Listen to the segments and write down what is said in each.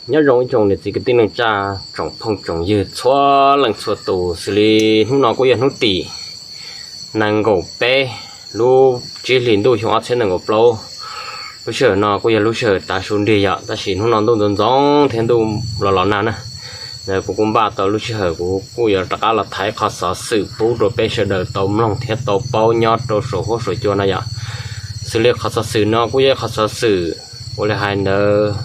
Nyob zoo ib tsoom niam txiv kwv tij neej tsa, tsoom phooj tsoom ywg txhua leej txhua tus, xws li hnub no kuj yog hnub tim nees nkaum peb lub tsib hlis ntuj xyoo ob txhiab nees nkaum plaub. Lub sij hawm no kuj yog lub sij hawm tav su nrig yom, tab sis hnub no ntuj ntxoov ntxoov thiab ntuj los los nag na. Kuv kuj npaj tau lub sij hawm kuv kuj yuav rov qab los tham ib qho xov xwm pub rau peb sawv daws tau mloog thiab tau paub nyob rau saum huab saum cua no yom. Xws li qhov xov xwm no kuj yog ib qhov xov xwm ua li hais ntawd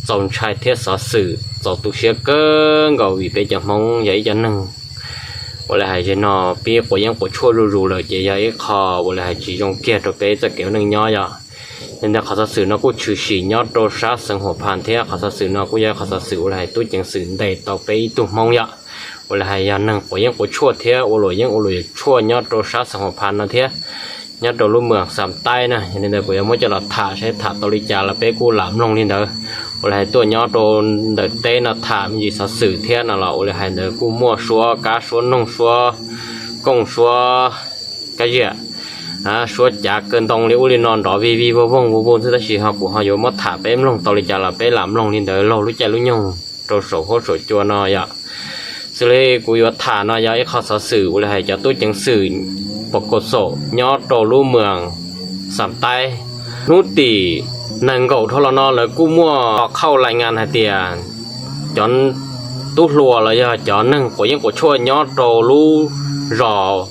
txaus ntshai thiab xov xwm txaus tu siab kawg nkaus vim peb cov Hmoob yog ib cov neeg ua li hais zeg no pib quav yeeb quav tshuaj zuj zus lawm ces yog ib qho ua li hais tsis zoo kiag rau peb txoj kev ua neej nyob yom. Yog ntawd qhov xov xwm no kuj tshwm sim nyob rau sab xeev Huam Phas thiab qhov xov xwm no kuj yog qhov xov xwm ua li hais tub ceev xwm ntes tau peb ib tug Hmoob yom, ua li hais yog neeg quav yeeb quav tshuaj thiab ua luam yeeb ua luam tshuaj nyob rau sab xeev Huam Phas no thiab nyob rau lub moos Xam Taib na. Yog li ntawd kuv yuav muab coj los tham saib tham tau li cas los peb kuj lam mloog li ntawd. Ua li hais tuaj nyob rau ntawm teb no tham me ntsis xov xwm thiab no los ua li hais ntawd kuj muaj suab kab suab noog suab kooj suab kab ziam, suab cav kaw ntoo li ub li no nrov vij vij voog voog voog voog xwb, tab sis ho kuv ho yuav muab tham peb mloog tau li cas los peb lam mloog li ntawd laug lub caij lub nyoog rau saum huab saum cua no yom. Xws li kuv yuav tham no yog ib qho xov xwm ua li hais cov tub ceev xwm pos kaus xaum nyob rau lub moos Xam Taib. Hnub tim nees nkaum dhau los no lawv kuj muaj qhau lais ngas hais tias cov tub hluas los yog cov neeg quav yeeb quav tshuaj nyob rau lub zos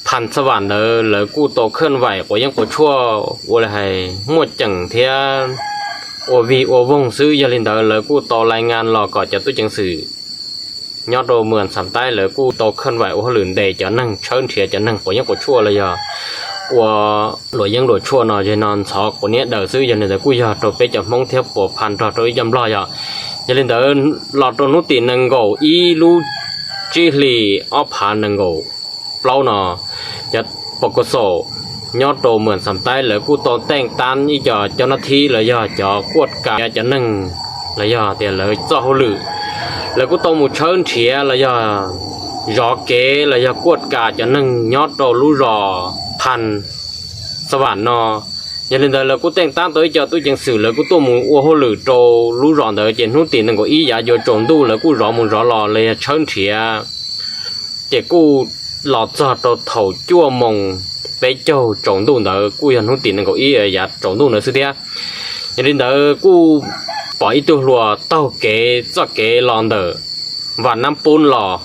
Phas Xab Vam ntawd lawv kuj tau khaj vaim quav yeeb quav tshuaj ua li hais muaj ceem thiab ua vij ua voog xwb. Yog li ntawd lawv kuj tau lais ngas los kom cov tub ceev xwm nyob rau moos Xam Taib lawv kuj tau khaj vaim ua hauj lwm ntes cov neeg tshawb nrhiav cov neeg quav yeeb quav tshuaj los yog ua luam yeeb luam tshuaj no zeg no ntxhov quav niab daws xwb. Yog li ntawd kuj yog rau peb cov Hmoob thiab puas phaj nrog rau ib co Nplog yom. Yog li ntawd los rau hnub tim nees nkaum ib lub tsib hlis ob phav nees nkaum plaub no, cov pos kaus xaum nyob rau moos Xam Taib lawv kuj tau teej tab ib co cov nab thib los yog cov kuaj kas cov neeg los yog tias lawv txoj hauj lwm, lawv kuj tau mus tshawb nrhiav los yog zov kev los yog kuaj kas cov neeg nyob rau lub zos Phas Xab Vam no. Yog li ntawd lawv kuj teej tab tau ib co tub ceev xwm lawv kuj tuaj mus ua hauj lwm rau lub zos ntawd ces hnub tim nees nkaum ib yav yuav tsaus ntuj lawv kuj zov mus zov los los yog tshawb nrhiav ces kuj los txog rau thaum cuaj moos peb caug tsaus ntuj ntawd kuj yog hnub tim nees nkaum ib yav tsaus ntuj ntawd xwb thiab. Yog li ntawd kuj pom ib tug hluas taug kev txoj kev los ntawm Vam Nab Pub los,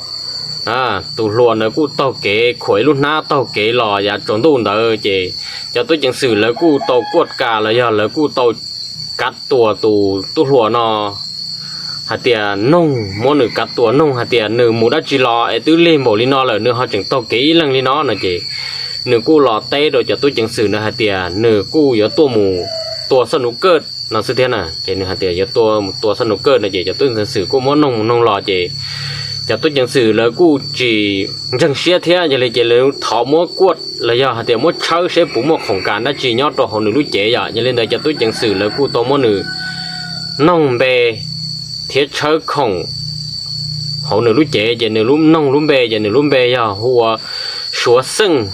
tus hluas ntawd kuj taug kev khuam ib lub hnab taug kev los yav tsaus ntuj ntawd ces cov tub ceev xwm lawv kuj tau kuaj kas los yog lawv kuj tau kav tua tus tub hluas no hais tias noog, muab nws kav tua noog hais tias nws mus dab tsi los es twb lig npaum li no lawm nws ho tseem taug kev ib leeg li no no ces nws kuj los teb rau cov tub ceev xwm ntawd hais tias nws kuj yuav tuaj mus tua xab nuv kaj no xwb thiab na. Ces nws hais tias yuav tuaj mus tua xab nuv kaj no ces cov tub ceev xwm kuj muab noog mus noog los ces cov tub ceev xwm lawv kuj tsis ntseeg siab thiab. Yog li ces lawv thov muab kuaj los yog hais tias muab tshawb seb puas muaj khoom kas dab tsi nyob rau hauv nws lub cev yom. Yog li ntawd cov tub ceev xwm lawv kuj tau muab nws noog npe thiab tshawb khoom hauv nws lub cev ces nws lub noog lub npe ces nws lub npe yog hu ua Suav Xeej,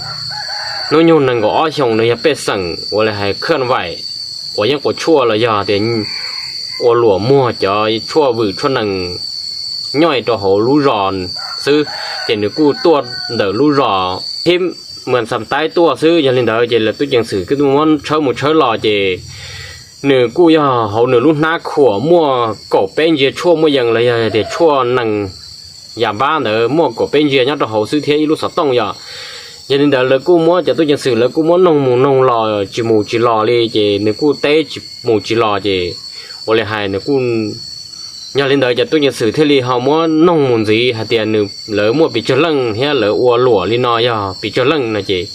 hnub nyoog nees nkaum ob xyoos, nws yog pej xeem ua li hais khaj vaim quav yeeb quav tshuaj los yog tias ua luam muag cov tshuaj vwm tshuaj nees nyoij rau hauv lub zos xwb. Ces nws kuj tuaj ntawm lub zos thib moos Xam Taib tuaj xwb. Yog li ntawd ces lawv tub ceev xwm kuj muab tshawb mus tshawb los ces nws kuj yog hauv nws lub hnab khuam muaj kaum peb ntsia tshuaj muaj yees los yog tias tshuaj nees yas npab ntawd muaj kaum peb ntsia nyob rau hauv xwb thiab ib lub xov tooj yom. Yog li ntawd lawv kuj muab cov tub ceev xwm lawv kuj muab noog mus noog los tsis mus tsis los li ces nws kuj teb tsis mus tsis los ces ua li hais nws kuj, yog li ntawd cov tub ceev xwm thiaj li ho muab noog mus ntxiv hais tias nws, lawv muaj pes tsawg leej thiab lawv ua luam li no yog pes tsawg leej no ces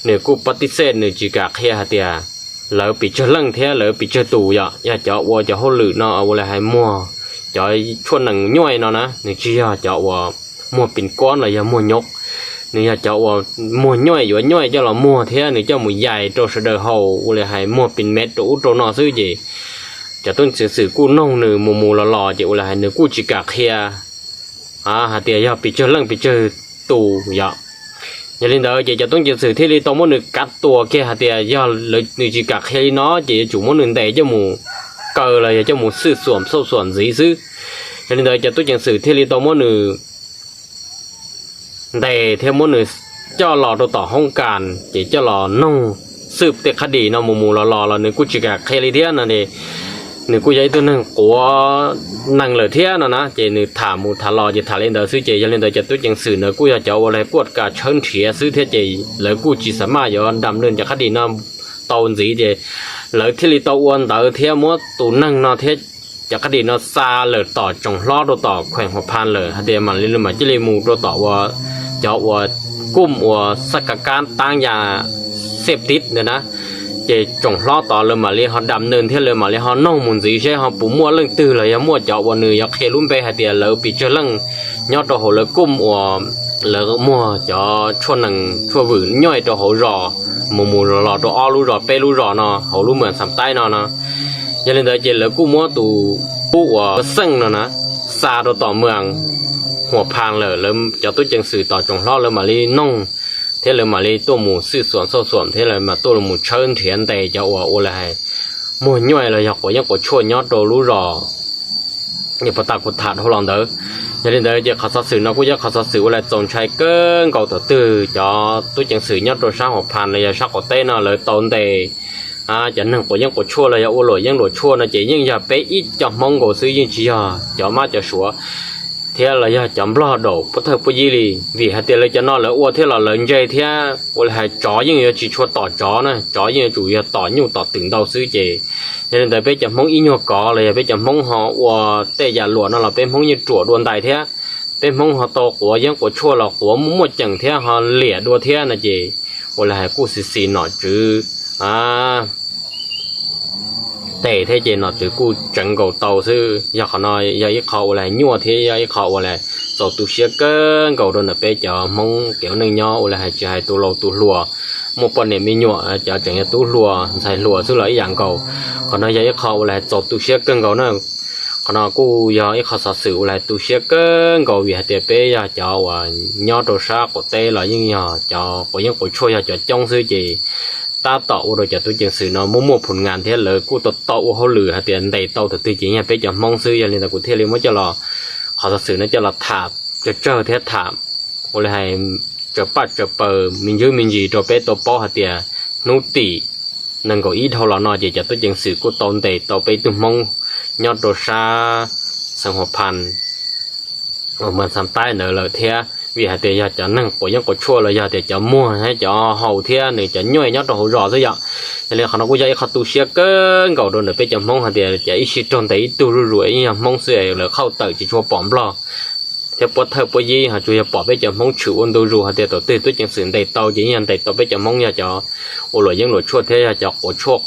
nws kuj pab tib xej nws tsis kam qhia hais tias lawv pes tsawg leej thiab lawv pes tsawg tus yom. Yog cov ua cov hauj lwm no ua li hais muag cov tshuaj nees nyoij no na, nws tsis yog cov uas muag pes kuab los yog muag nyob, nws yog cov uas muag nyoij yuav nyoij coj los muag thiab nws coj mus yais rau sawv daws haus ua li hais muag pes mev rau ub rau no xwb ces cov tub ceev xwm kuj noog nws mus mus los los ces ua li hais nws kuj tsis kam qhia hais tias yog pes tsawg leej pes tsawg tus yom. Yog li ntawd ces cov tub ceev xwm thiaj li tau muab nws kav tua kiag hais tias yog nws tsis kam qhia li no ces yuav tsum muab nws ntes coj mus kaw los yog coj mus xwj xuam xauj xuam ntxiv xwb. Yog li ntawd cov tub ceev xwm thiaj li tau muab nws ntes thiab muab nws coj los rau tom hoob kas ces coj los noog xwb. Tej qhab dis no mus mus los los los nws kuj tsis kam qhia li thiab no, nws kuj yog ib tug neeg quav neeg lawm thiab no na, ces nws tham mus tham los ces tham li ntawd xwb. Ces yog li ntawd cov tub ceev xwm ntawd kuj yog cov ua li kuaj kas tshawb nrhiav xwb thiab ces lawv kuj tsis xav maj yuav dam nees cov qhab dis no tau ntxiv ces lawv thiaj li tau ua ntawd thiab muab tus neeg no thiab cov qhab dis no xa lawm tom tsoom hlob rau tom khueem Huas Phas lawm hais tias mam li mam cia li mus rau tom uas cov uas kuj uas xaj kav kab taab yas xej tib ntawd na. Ces tsoom hlob tod lawv mam li ho dam nees thiab lawv mam li ho noog mus ntxiv seb ho puas muaj leej twg los yog muaj cov uas nws yuav qhia lub npe hais tias lawv pes tsawg leej nyob rau hauv lawv kuj uas lawv muag cov tshuaj nees tshuaj vwm nyob rau hauv zos mus mus los los rau ob lub zos peb lub zos no hauv lub moos Xam Taib no no. Yog li ntawd ces lawv kuj muab tus tub uas xeej no na xa rau tom moos Huas Phas lawm. Lawv cov tub ceev xwm tom tsoom hlob lawv mam li noog thiab lawv mam li tuaj mus xwj xuam xauj xuam thiab lawv mam tuaj mus tshawb nrhiav ntes cov uas ua li hais muag nyuaj los yog quav yeeb quav tshuaj nyob rau lub zos uas pos tas kuv tham dhau los ntawd. Yog li ntawd ces qhov xov xwm no kuj yog qhov xov xwm ua li txaus ntshai kawg nkaus thaum twg cov tub ceev xwm nyob rau sab Huas Phas los yog sab qaum teb no lawv tau ntes cov neeg quav yeeb quav tshuaj los yog ua luam yeeb luam tshuaj no ces yeej yog peb ib co Hmoob nkaus xwb, yeej tsis yog cov mab cov suav thiab los yog cov Nplog daum puab thawj puab yib li. Vim hais tias lawv cov no lawv ua thiab los lawv ntse thiab ua li hais tsov yeej yuav tsis tshua tom tsov na, tsov yeej yuav tsum yog tom nyuj tom twm ntau xwb ces yog li ntawd peb cov Hmoob ib nyuag kov los yog peb cov Hmoob ho ua tej yam luam no los peb Hmoob yeej ruam dua ntais thiab. Peb Hmoob ho tau quav yeeb quav tshuaj los quav muaj muaj ceem thiab ho liam dua thiab no ces ua li hais kuj xis xis nom tswv tes thiab ces nom tswv kuj tseev nkaus tau xwb. Yog qhov no yog ib qho ua li hais nyuaj thiab yog ib qho ua li txaus tu siab kawg nkaus rau ntawm peb cov Hmoob kev ua neej nyob ua li hais tsis hais tus laus tus hluas, muaj poj niam me nyuam cov tseem yog tub hluas ntxhais hluas xwb los ib yam nkaus. Qhov no yog ib qho ua li hais txaus tu siab kawg nkaus na. Qhov no kuj yog ib qho xov xwm ua li hais tu siab kawg nkaus vim hais tias peb yog cov uas nyob rau sab qaum teb los yeej yog cov quav yeeb quav tshuaj yog cov coob xwb ces tab tom ua rau cov tub ceev xwm no muaj muaj phum nas thiab lawv kuj tau tau ua hauj lwm hais tias ntes tau thaum twg ces yog peb cov Hmoob xwb. Yog li ntawd kuv thiaj li muab coj los qhov xov xwm no coj los tham tsawg tsawg thiab tham ua li hais tsaws paj tsaws paws me ntsis me ntsis rau peb tau paub hais tias hnub tim nees nkaum ib dhau los no ces cov tub ceev xwm kuj tau ntes tau peb tug Hmoob nyob rau sab xeev Huas Phas uas moos Xam Taib ntawd lawm thiab vim hais tias yog cov neeg quav yeeb quav tshuaj los yog tias cov muag thiab cov haus thiab nws cov nyuaj nyob rau hauv zos xwb yom. Yog li qhov no kuj yog ib qho tu siab kawg nkaus rau ntawm peb cov Hmoob hais tias cov ib sij raug ntes ib tug zuj zus yeej yog Hmoob xwb, lawv qhauj tawm tsis tshua pom Nplog thiab puab thawj puab yib ho tsuas yog pom peb cov Hmoob tshwm ua ntu zus hais tias thaum twg tub ceev xwm ntes tau ces yeej yog ntes tau peb cov Hmoob yog cov ua luam yeeb luam tshuaj thiab yog cov quav tshuaj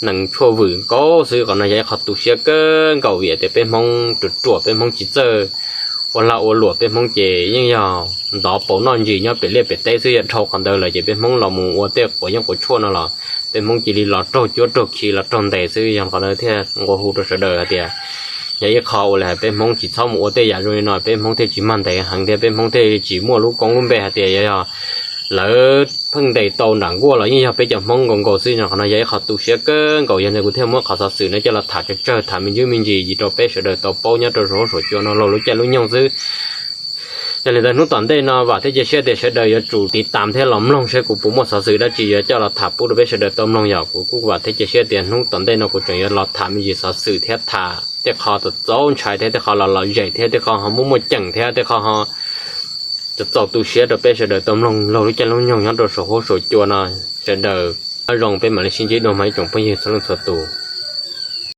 nees tshuaj vwm nkaus xwb. Qhov no yog ib qho tu siab kawg nkaus vim tias peb Hmoob ruam ruam peb Hmoob tsis txawj ua lag ua luam, peb Hmoob ces yeej yog ntov paus noj ntsis nyob pem liaj pem teb xwb. Yog dhau qhov ntawd lawm ces peb Hmoob los mus ua tej quav yeeb quav tshuaj no los peb Hmoob cia li los raug cuab raug khi los raug ntes xwb. Yog qhov ntawd thiaj nqua hu rau sawv daws hais tias yog ib qho ua li hais peb Hmoob tsis txhob mus ua tej yam zoo li no, peb Hmoob thiaj tsis mag ntes heev thiab peb Hmoob thiaj tsis muaj lub koob lub npe hais tias yog yog lawv pheej ntes tau nram nkuaj los yeej yog peb cov Hmoob nkaus nkaus xwb. Qhov no yog ib qho tu siab kawg nkaus, yog ntawd kuv thiaj muab qhov xov xwm no coj los tham tsawg tsawg tham me ntsis me ntsis yim rau peb sawv daws tau paub nyob rau saum huab saum cua no laug lub caij lub nyoog xwb. Yog li ntawd hnub tom ntej no vam thiab cia siab tias sawv daws yuav tsum tiv tam thiab los mloog saib kuv puas muaj xov xwm dab tsi yuav coj los tham pub rau peb sawv daws tau mloog. Yog kuv kuj vam thiab cia siab tias hnub tom ntej no kuv tseem yuav los tham me ntsis xov xwm thiab tham tej qho txaus ntshai thiab tej qho los lom zem thiab tej qho ho muaj muaj ceem thiab tej qho ho txaus tu siab rau peb sawv daws tau mloog laug lub caij lub nyoog nyob rau saum huab saum cua no. Sawv daws nyob zoo, peb mam li sib ntsib dua mas ib tsoom phooj ywg txhua leej txhua tus.